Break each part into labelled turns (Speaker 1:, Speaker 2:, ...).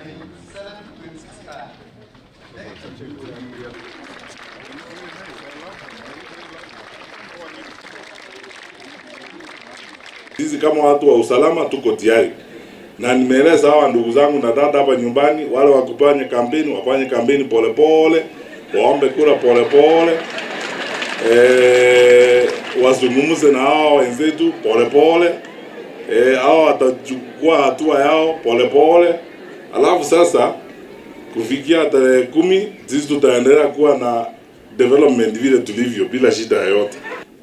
Speaker 1: 27 to 26 card. Thank you.
Speaker 2: Sisi kama watu wa usalama tuko tayari, na nimeeleza hawa ndugu zangu na dada hapa nyumbani, wale wa kufanya kampeni wafanye kampeni polepole, waombe kura polepole, wazungumze na hawa wenzetu polepole, hawa watachukua hatua yao polepole, alafu sasa kufikia tarehe 10 sisi tutaendelea kuwa na development vile tulivyo bila shida yoyote.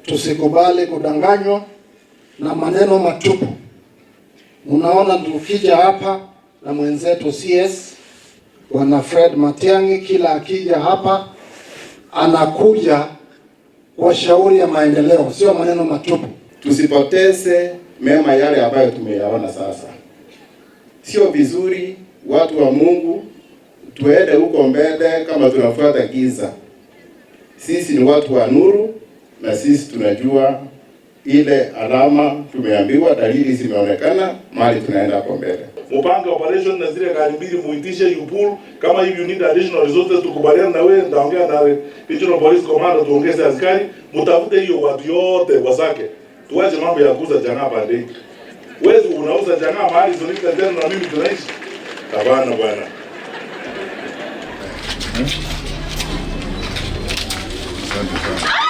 Speaker 3: Tusikubali kudanganywa na maneno matupu. Unaona, tukija hapa na mwenzetu CS Bwana Fred Matiang'i, kila akija hapa anakuja kwa shauri ya maendeleo, sio maneno matupu.
Speaker 4: Tusipoteze mema yale ambayo tumeyaona sasa. Sio vizuri watu wa Mungu tuende huko mbele kama tunafuata giza. Sisi ni watu wa nuru na sisi tunajua ile alama tumeambiwa, dalili zimeonekana mahali tunaenda hapo mbele.
Speaker 2: Mupange operation na zile gari mbili muitishe you. Kama if you need additional resources, tukubaliana na wewe, nitaongea na regional police commander tuongeze askari, mtafute hiyo watu yote wasake. Tuache mambo ya kuuza chang'aa pande. Wewe unauza chang'aa mahali Solita tena na mimi tunaishi. Hapana bwana.
Speaker 5: Asante sana.